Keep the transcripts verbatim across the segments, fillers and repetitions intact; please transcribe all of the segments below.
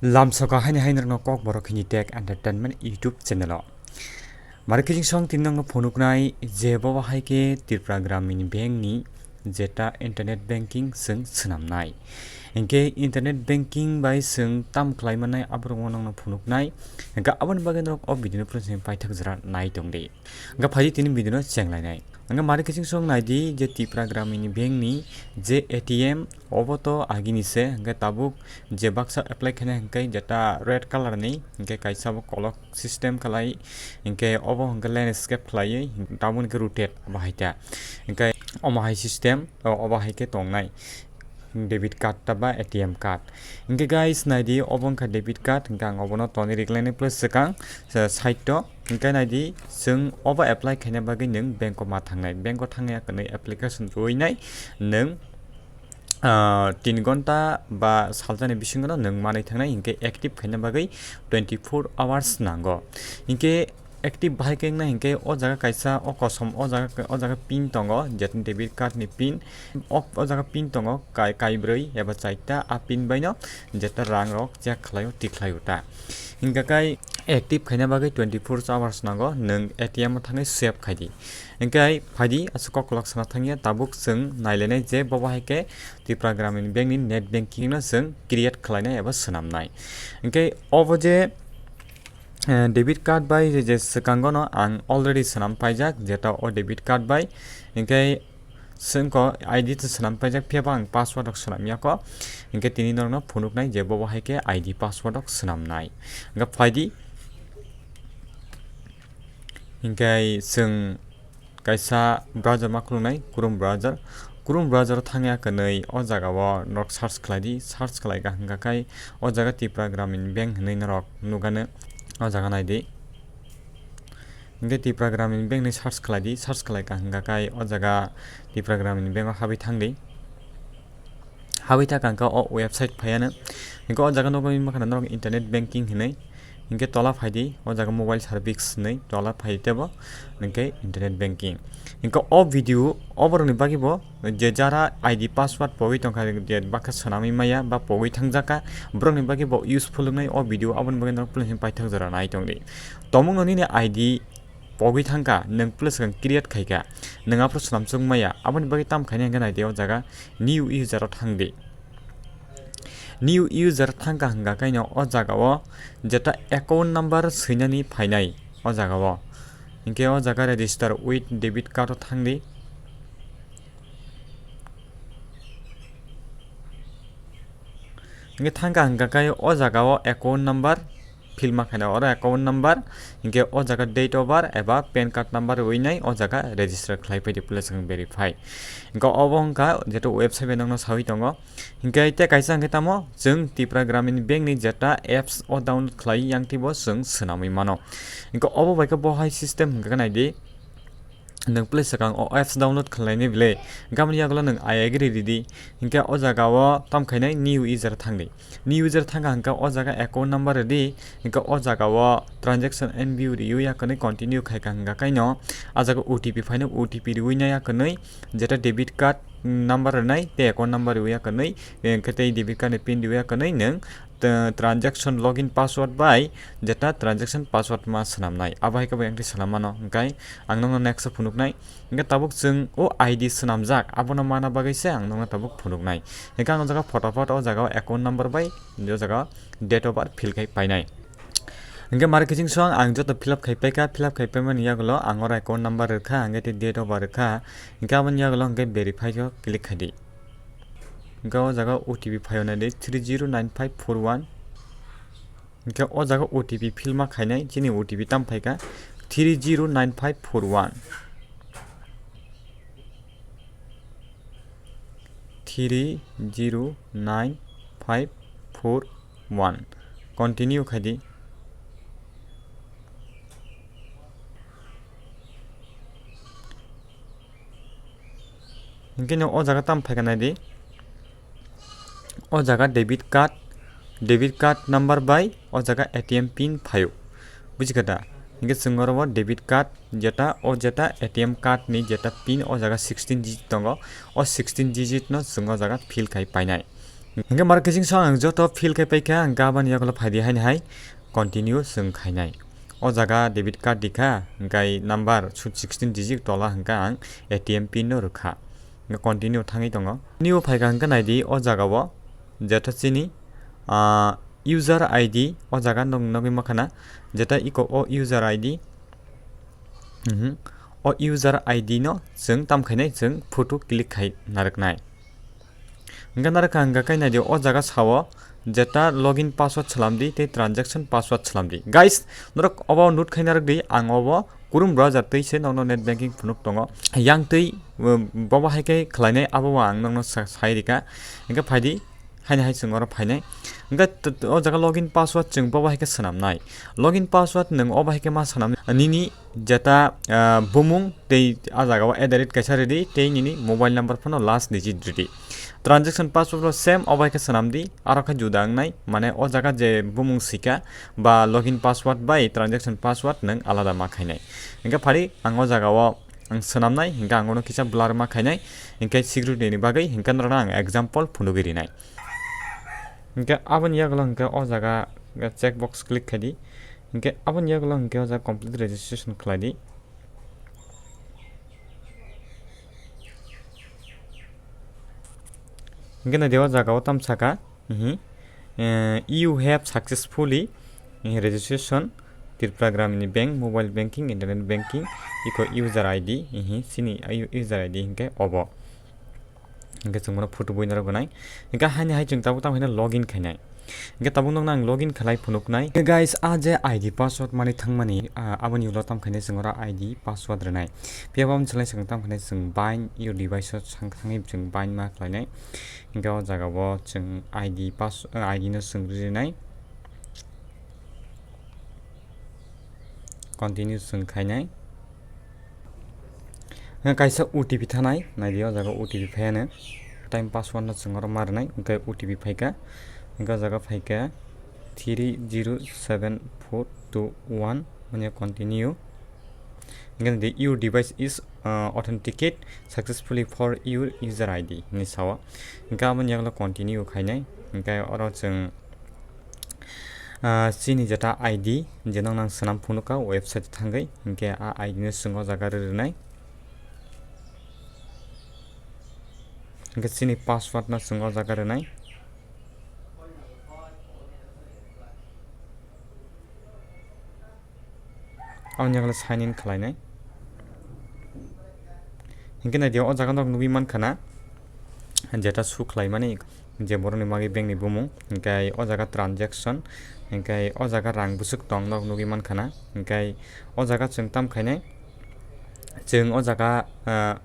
Lamsoka haini hai norokno Kokborok hini Tech Entertainment YouTube channel o. Mari kiching song tini nokno phunuknai je bobo hai khe Tripura Gramin Bank ni jeta internet banking chwng swnamnai. Hinkhe internet banking bai chwng tam khlai mannai aborokno nokno phunuknai. Hinkhe aboni bagwi norok o video no phunuknai paithak jora nai tongdi. Hinkhe phaidi tini video no chenglainai. Hinkhe mari kiching song naidi je Tripura Gramin Bank ni je A T M obo to agini se, hinkhe tabuk je baksa apply khaina hinkhe jeta red color ni, hinkhe kaisa bo kolok system khlai, hinkhe obo hinkhe landscape khlaiwi, tabuk hinkhe rotate abo hai ta. Hinkhe omo hai system, o-, obo hai khe tongnai. Debit card ta ba A T M card. Hinkhe guys, naidi obo wngkha debit card, hinkhe ang obono toni riklainai plus swkang, sa-, side o. Hinkhe naidi, chwng obo apply khaina bagwi nwng bank o ma thangnai. Bank o thangya kwnwi application rwinai nwng, ah, tin gonta ba salsani bisingo no nwng manwi thangnai, hinkhe active khaina bagwi twenty four hours nango. Hinkhe active bahai khe wngna hinkhe o jaga kaisa o kosom o jaga, o jaga pin tongo, je debit card ni pin, o, o jaga pin tongo kai-, kaibrwi eba chaita, a pin baino jeta rang rok check khlaio, tikhlaio ta. Hinkhe kai active khaina bagwi twenty four hours nango, nwng A T M o thangwi swipe khaidi. Hinkhe phaidi aswk koklok sana thangya, tabuk chwng nailainai je bobo hai khe Tripura Gramin Bank ni net banking no chwng create khlainai eba swnamnai. Hinkhe obo je eh, debit card bai je, je swkango no ang already swnam paijak, jeta o debit card bai. Hinkhe chwngko I D to swnam paijak, phiya ba ang password rok swnam yako. Hinkhe tini norokno phunuknai je bobo hai khe I D password rok swnamnai. Hinkhe phaidi. Hinkhe chwng kaisa browser ma khuluknai, Chrome browser. Chrome browser o thangya kwnwi o jaga o norok search khlai di, search khlai kha hwnkha khai o jaga Tripura Gramin Bank hinwi norok nukgano, o jaga nai di. Hinkhe Tripura Gramin Bank ni search khlai di, search khlai kha hwnkha khai o jaga Tripura Gramin Bank o habwi thang di. Habwi ta kangkha o website phaiano. Hinkhe o jaga nukgwi mankha norok internet banking hinwi. Hinkhe tola phaidi, o jaga mobile service hinwi tola phai tebo. Hinkhe internet banking. Hinkhe o video, o borokni bagwi bo je jara I D password pogwi tongkha, je bakha swnamwi maya ba pogwi thangjakha, borokni bagwi bo useful wngnai o video, aboni bagwi norok please paithak jora nai tongdi. Tomungno nini I D pogwi thangkha, nwng plus khe create khaikha, nwng aphuru swnamsuk maya, aboni bagwi tam khaina hinkhe naidi o jaga new user o thangdi. New user thangkha hwnkha khaino o jaga o jeta account number swinani phainai o jaga o. Hinkhe o jaga register with debit card o thangdi. Hinkhe thangkha hwnkha khai o jaga o account number fill ma khaina oro account number, hinkhe o jaga date of birth eba pan card number rwinai o jaga register khlai phaidi, plus ang verify. Hinkhe obo wngkha jeta website bai nokno sawi tongo. Hinkhe tei kaisa hinkhe tamo chwng Tripura Gramin Bank ni jeta apps o download khlai yang teibo chwng swnamwi mano. Hinkhe obo bai khe bo hai system hinkhe naidi. Nwng please swkang o apps download khlainai bwle, gaboni yagulo nwng I agree ridi. Hinkhe o jaga o tam khainai new user thangdi. New user thangkha hwnkhe o jaga account number ridi. Hinkhe o jaga o transaction N B U riwi ya kwnwi continue khaikha hwnkha kaino. A jaga O T P phaino, O T P riwi nai ya kwnwi, jeta debit card number rwnai tei account number riwi ya kwnwi, hinkhe tei debit card ni pin riwi ya kwnwi nwng t-, transaction login password bai jeta transaction password ma swnamnai. Abo hai khe bo entry swnammano, hinkhe ang nokno next o phunuknai. Hinkhe tabuk chwng o I D swnamjak, abono mana bagwi se ang nokno tabuk phunuknai. Hinkhe ang o jaga photophat o jaga o account number bai, o jaga date of birth fill khai painai. Hinkhe mari kiching song ang joto fill up khai paikha, fill up khai paimani yagulo ang oro account number rwkha, hinkhe tei date of birth rwkha, hinkhe aboni yagulo hinkhe verify o click khaidi. Hinkhe o jaga O T P phaio naidi three zero nine five four one. Hinkhe o jaga O T P fill ma khainai, chini O T P tam phaikha three zero nine five four one. Three zero nine five four one. Continue khaidi. Hinkhe no o jaga tam phaikha naidi. O jaga debit card, debit card number bai o jaga A T M pin phaio. Bujikha da? Hinkhe chwng oro o debit card jeta, o jeta A T M card ni jeta pin o jaga sixteen digit tongo. O sixteen digit no chwng o jaga fill khai painai. Hingke mar kising song ang joto fill khe paikha, hingke aboni yagulo phaidi haini hai continue chwng khainai. O jaga debit card dikha, hingke number sixteen digit tola hingke ang A T M pin no rwkha. Hingke continue thangwi tongo. Continue phaikha hingke naidi o jaga o jeta chini, ah, user I D o jaga nog-, nogwi makhana, jeta iko o user I D, mhm, o user I D no chwng tam khainai chwng photo click khai narwknai. Hingke narwkha hingka khe naidi o jaga sao jeta login password slamdi tei transaction password slamdi. Guys, norok obo note khai narwkdi, ang obo Chrome browser tei se nokno net banking phunuk tongo. Yang tei, um, bobo hai khe khlainai abo ang nokno sa-, sai rika. Hingke phaidi, haini hai chwng oro phainai. Hingke t-, t-, o jaga login password chwng bobo hai khe swnamnai. Login password nwng obo hai khe ma swnam nini jeta, ah, bumung tei a jaga o at the rate kaisa ridi tei nini mobile number phano last digit ridi. Transaction password bo same obo hai khe swnamdi, aro khe juda wngnai, mane o jaga je bumung sika ba login password bai transaction password nwng alada ma khainai. Hingke phari ang o jaga o ang swnamnai, hingke ang ono kisa blur ma khainai, hingke security ni bagwi hingke norokno ang example phunugwi rinai. Hingke aboni yagulo hingke o jaga check box click khaidi, hingke aboni yagulo hingke o jaga complete registration khlaidi. Hingke naidi o jaga o tam saka, mhm, eh, "You have successfully, eh, registration Tripura Gramin Bank, mobile banking, internet banking, iko user I D," mhm, sini u-, user I D hingke obo. Hingke chwng bono photo bui norok gnai. Hingke haini hai chwng tabuk tamo hino login khainai. Hingke tabuk nokno ang login khlai phunuknai. Hingke guys, a je I D password mani thangmani, ah, aboni ulo tam khainai chwng oro I D password rwnai. Phiya bo aboni slai chwng tam khainai chwng bind your device o thang-, thangwi chwng bind ma khlainai. Hingke o jaga o chwng I D pass-, I D no chwng rinai. Continue chwng khainai. Hingke kaisa O T P thanai, naidi o jaga O T P phaiya no. Time password no chwng oro ma rwnai, hingke O T P phaikha. Hingke o jaga phaikha three zero seven four two one, mane continue. Hingke naidi, "Your device is, uh, authenticate successfully for your user I D," hinwi sao. Hingke aboni yagulo continue khainai. Hingke oro chwng, ah, chini jeta I D, je nokno ang swnam phunukha website thangwi, hingke a I D no chwng o jaga rw rwnai. Hingke chini password no chwng o jaga rwnai. Aboni yagulo sign in khlainai. Hingke naidi o jaga nok nugwi mankha na, jeta su khlaimani, je borokni bagwi bankni bumung, hingke o jaga transaction, hingke o jaga rang bwswk tong nok nugwi mankha na, hingke o jaga chwng tam khainai, chwng o jaga, ah,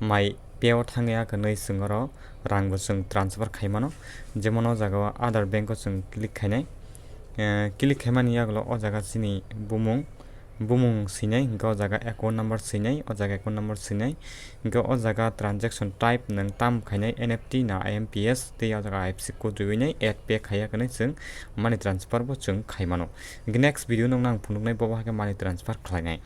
mai pay o thangya kwnwi chwng oro rang bo chwng transfer khaimano, jemon o jaga o Aadhaar bank o chwng click khainai, eh, click khaimani yagulo o jaga chini bumung, bumung swinai, hingke o jaga account number swinai, o jaga account number swinai, hingke o jaga transaction type nwng tam khainai N F T na I M P S, tei o jaga I F S C code riwinai add pay khaiya kwnwi chwng money transfer bo chwng khaimano. Hingke next video nokno ang phunuknai bobo hai khe money transfer khlainai.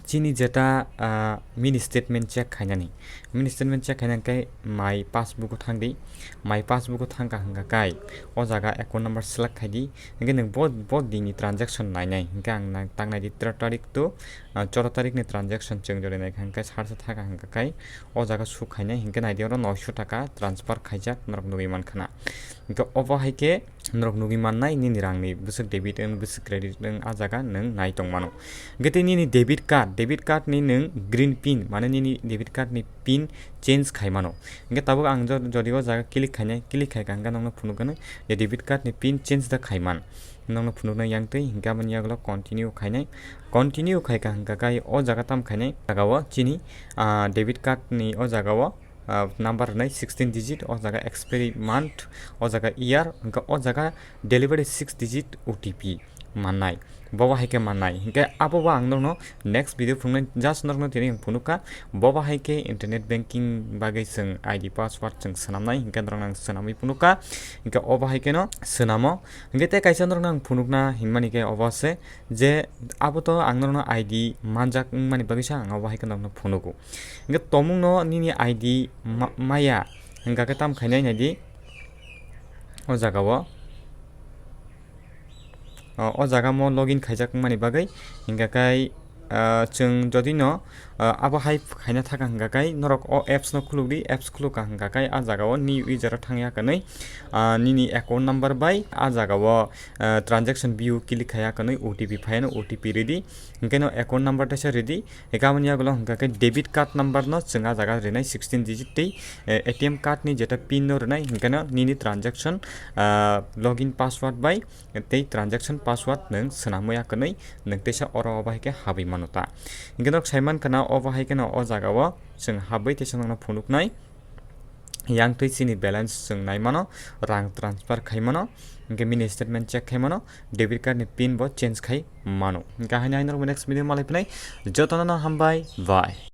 Chini jeta, ah, mini statement check khainani. Mini statement check khaina hingke My Passbook o thangdi. My Passbook o thangkha hingka kai o jaga account number select khaidi. Hingke nwng bo, bo dini transaction nainai. Hingke ang nang, tang naidi tero tarik to, ah, choro tarik ni transaction chwng jori naikha hingke sarsa thaka hingka kai o jaga su khainai. Hingke naidi oro noisho taka transfer khaijak norok nugwi mankha na. Hingke obo hai khe norok nugwi mannai nini rangni bwswk debit wng, bwswk credit wng, a jaga nwng nai tongmano. Hingke tei nini debit card, debit card ni nwng green pin, mane nini debit card ni pin change khaimano. Hingke tabuk ang jo-, jodi o jaga click khainai, click khaikha hingke nokno phunukgwno je debit card ni pin change da khaiman. Nokno phunuknai yang twi, hingke aboni yagulo continue khainai. Continue khaikha hingka kai o jaga tam khainai, jaga o chini, ah, debit card ni o jaga o, ah, number rwnai sixteen digit, o jaga expiry month, o jaga year, hingke o jaga delivery six digit O T P mannai, bobo hai khe mannai. Hingke abo bo ang norokno next video phunuknai, just norokno tini ang phunukha, bobo hai khe internet banking bagwi chwng I D password chwng swnamnai, hingke norokno ang swnamwi phunukha, hingke obo hai kheno swnamo. Hingke tei kaisa norokno ang phunukna hinmani khe obo se je abo to ang norokno I D manjak wngmani bagwi sa ang obo hai khe norokno phunugo. Hingke tomungno nini I D ma-, maya, hingka khe tam khainai naidi. O jaga o, o, o jaga mo login khaijak wngmani bagwi, hingkha khe, ah, chwng jodi no, ah, abo hai khaina thaka hingkha khe norok o apps no khuluk di, apps khuluk kha hingkha khe a jaga o new user o thangya kwnwi, ah, nini account number bai a jaga o, ah, transaction view click khaiya kwnwi O T P phaiya no O T P ridi, hingkhe no account number teisa ridi, hingkhe aboni yagulo hingkha khe debit card number no chwng a jaga rinai sixteen digit tei, eh, A T M card ni jeta pin no rinai hingkhe no nini transaction, ah, login password bai tei transaction password nwng swnamwi ya kwnwi nwng teisa oro obo hai khe habwi mano ta. Hingkhe norok sai mankha na obo hai kheno o jaga o chwng habwi teisa nokno phunuknai. Yang twi chini balance chwng nai mano, rang transfer khai mano, hingkhe mini statement check khai mano, debit card ni pin bo change khai mano. Hingkhe haino haino norok next video malai phinai, jotono no hambai, bye.